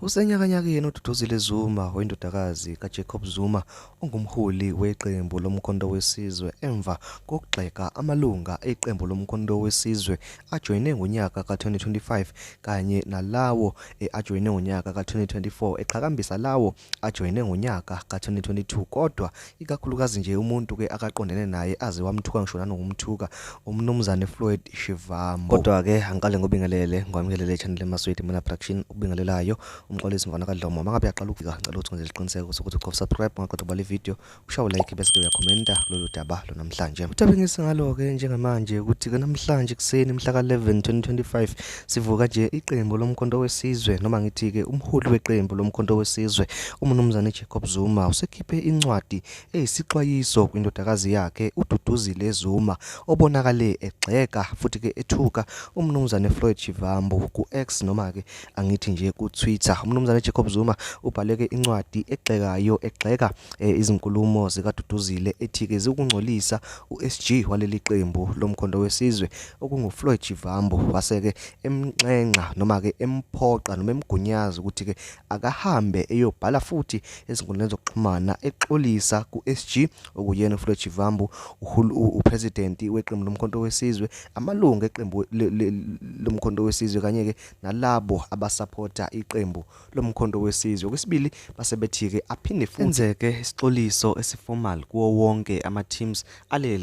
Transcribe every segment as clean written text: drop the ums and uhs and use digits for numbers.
Usenyakanyakeni uDuduzile Zuma oyindodakazi kaJacob Zuma ongumholi weqembu loMkhonto weSizwe emva kokugxeka amalunga eqembu loMkhonto weSizwe ajoyine ngonyaka ka-2025 kanye nalawo ajoyine ngonyaka ka-2024 eqhakambisa lawo ajoyine ngonyaka ka-2022 kodwa ikakhulukazi nje umuntu-ke akaqondene naye aze wamthuka ngisho nanokumthuka uMnumzane Floyd Shivambu. Kodwa-ke angiqale ngobingelele ngwamkelele channel eMaswidi Mina Production ukubingelelayo uMxolisi Mfana kaDlomo. Mangabe uyaqala ukufika ngicela ukuthi wenze isiqiniseko sokuthi ucofa subscribe ungaqeda ubala ivideo ushawe like bese-ke uyakhomenta kulolu daba lonamhlanje. Udaba engisingalo-ke njengamanje ukuthi-ke namhlanje ekuseni mhla ka-11 2025 sivuka nje iqembu loMkhonto weSizwe noma ngithi-ke umholi weqembu loMkhonto weSizwe uMnumzane Jacob Zuma usekhiphe incwadi eyisixwayiso kwindodakazi yakhe uDuduzile Zuma obonakale egxeka futhi-ke ethuka uMnumzane Floyd Shivambu ku-X noma-ke angithi nje ku-Twitter. UMnumzane Jacob Zuma ubhaleke incwadi egxekayo egxeka izinkulumo zikaDuduzile ethi-ke ziwukungcolisa u-SG waleli qembu loMkhonto weSizwe okunguFloyd Shivambu wase-ke emnxenxa noma-ke emphoqa noma emgunyaza ukuthi-ke akahambe eyobhala futhi ezinkundleni zokuxhumana exolisa ku-SG okuyena uFloyd Shivambu uPresident weqembu loMkhonto weSizwe amalungu eqembu loMkhonto weSizwe kanye-ke nalabo abasaphotha iqembu loMkhonto weSizwe. Okwesibili base bethi-ke aphinde futhi enzeke isixoliso esiformal kuwo wonke ama-teams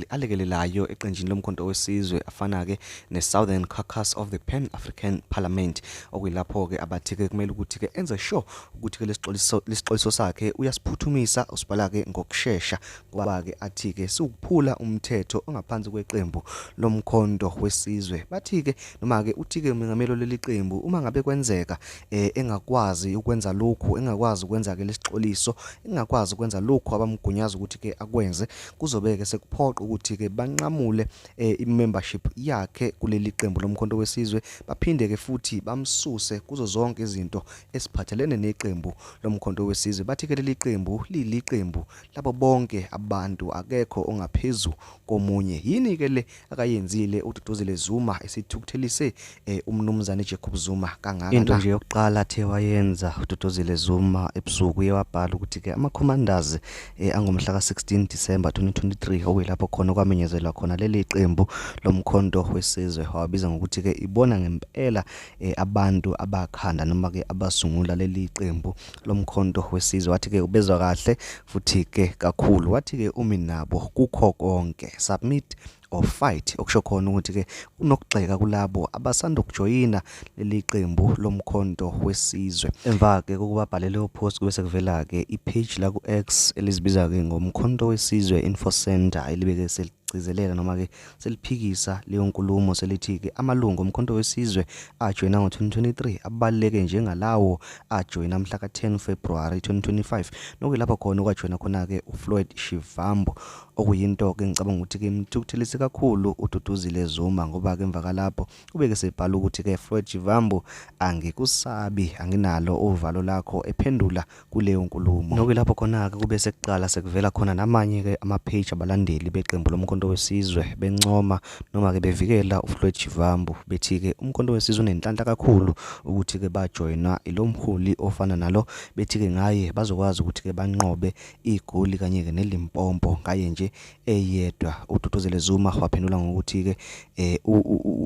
alekelelayo eqenjini loMkhonto weSizwe afana-ke ne-Southern Caucus of the Pan African Parliament okuyilapho-ke abathi-ke kumele ukuthi-ke enze sure ukuthi-ke lesixoliso sakhe uyasiphuthumisa usibhala-ke ngokushesha ngoba-ke athi-ke siwukuphula umthetho ongaphansi kweqembu loMkhonto weSizwe. Bathi-ke noma-ke uthi-ke umengameli waleli qembu uma ngabe kwenzeka engakwazi ukwenza lokhu, engakwazi ukwenza-ke lesixoliso, engakwazi ukwenza lokhu abamgunyaza ukuthi-ke akwenze, kuzobe-ke sekuphoqa ukuthi-ke banqamule i-membership yakhe kuleli qembu loMkhonto weSizwe, baphinde-ke futhi bamsuse kuzo zonke izinto esiphathelene neqembu loMkhonto weSizwe. Bathi-ke leli qembu liyiliqembu labo bonke abantu, akekho ongaphezu komunye. Yini-ke le akayenzile uDuduzile Zuma esithukuthelise uMnumzane Jacob Zuma kangaka Into na? nje yokuqala athe wayenza uDuduzile Zuma ebusuku uye wabhala ukuthi-ke ama-commanders angomhla ka-16 December 2023 okuyilapho khona kwamenyezelwa khona leli qembu loMkhonto weSizwe wawabiza ngokuthi-ke ibona ngempela abantu abakhanda noma-ke abasungula leli qembu loMkhonto weSizwe wathi-ke ubezwa kahle futhi-ke kakhulu wathi-ke umi nabo kukho konke submit or fight okusho khona ukuthi-ke unokugxeka kulabo abasanda ukujoyina leli qembu loMkhonto weSizwe. Emva-ke kokuba abhale leyo post kube sekuvela-ke i-page la ku-X elizibiza-ke ngoMkhonto weSizwe Info Centre elibeke seligcizelela noma-ke seliphikisa leyo nkulumo selithi-ke amalungu oMkhonto weSizwe ajoyina ngo-2023 abaluleke njengalawo ajoyina mhla ka-10 February 2025 nokuyilapho khona okwajoyina khona-ke uFloyd Shivambu okuyinto-ke ngicabanga ukuthi-ke imthukuthelise kakhulu uDuduzile Zuma ngoba-ke emva kalapho ubeke sebhala ukuthi-ke Floyd Shivambu angikusabi anginalo uvalo lakho ephendula kuleyo nkulumo. Nokuyilapho khona-ke kube sekuqala sekuvela khona namanye-ke ama-page abalandeli beqembu loMkhonto weSizwe bencoma noma-ke bevikela uFloyd Shivambu bethi-ke uMkhonto weSizwe unenhlanhla kakhulu ukuthi-ke bajoyinwa ilo mholi ofana nalo bethi-ke ngaye bazokwazi ukuthi-ke banqobe iGoli kanye-ke neLimpopo ngaye nje eyedwa. UDuduzile Zuma waphendula ngokuthi-ke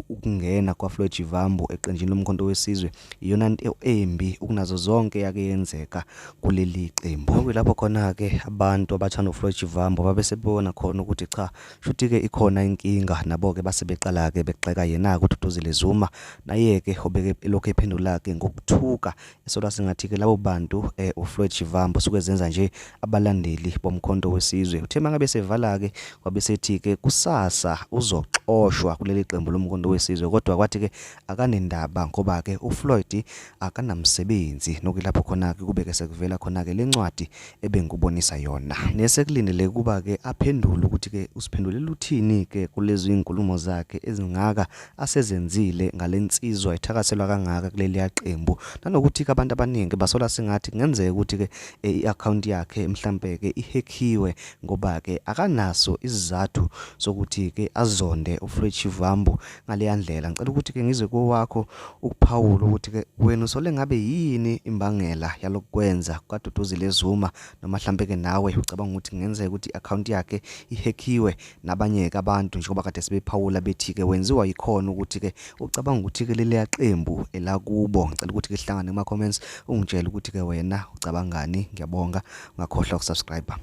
ukungena kwaFloyd Shivambu eqenjini loMkhonto weSizwe iyona nto embi ukunazo zonke eyake yenzeka kuleli qembu. Okuyilapho khona-ke abantu abathanda uFloyd Shivambu babe sebona khona ukuthi cha shuthi-ke ikhona inkinga nabo-ke base beqala-ke begxeka yena-ke uDuduzile Zuma naye-ke obeke elokhu ephendula-ke ngokuthuka esolwa sengathi-ke labo bantu uFloyd Shivambu suke zenza nje abalandeli boMkhonto weSizwe. Uthe mangabe sevala-ke wabe sethi-ke kusasa uzoxoshwa kuleli qembu loMkhonto weSizwe kodwa kwathi-ke akanendaba ngoba-ke uFloyd akanamsebenzi nokuyilapho khona-ke kube-ke sekuvela khona-ke le ncwadi ebengikubonisa yona. Nesekulindeleke ukuba-ke aphendule ukuthi-ke usiphendule. uziphendulela uthini-ke kulezi iy'nkulumo zakhe ezingaka asezenzile ngale nsizwa ethakaselwa kangaka kuleliya qembu. Nanokuthi-ke abantu abaningi basola sengathi kungenzeka ukuthi-ke i-akhawunti yakhe mhlampe-ke ihekhiwe ngoba-ke akanaso isizathu sokuthi-ke azonde uFloyd Shivambu ngaleya ndlela. Ngicela ukuthi-ke ngizwe kowakho ukuphawula ukuthi-ke wena usole ngabe yini imbangela yalokukwenza kukaDuduzile Zuma, noma mhlampe-ke nawe ucabanga ukuthi kungenzeka ukuthi i-akhawunti yakhe ihekhiwe nabanye-ke abantu njengoba kade sebephawula bethi-ke wenziwa yikhona ukuthi-ke ucabanga ukuthi-ke leliya qembu elakubo. Ngicela ukuthi-ke sihlangane kuma-comments ungitshele ukuthi-ke wena ucabangani. Ngiyabonga, ungakhohlwa ukusubscribe.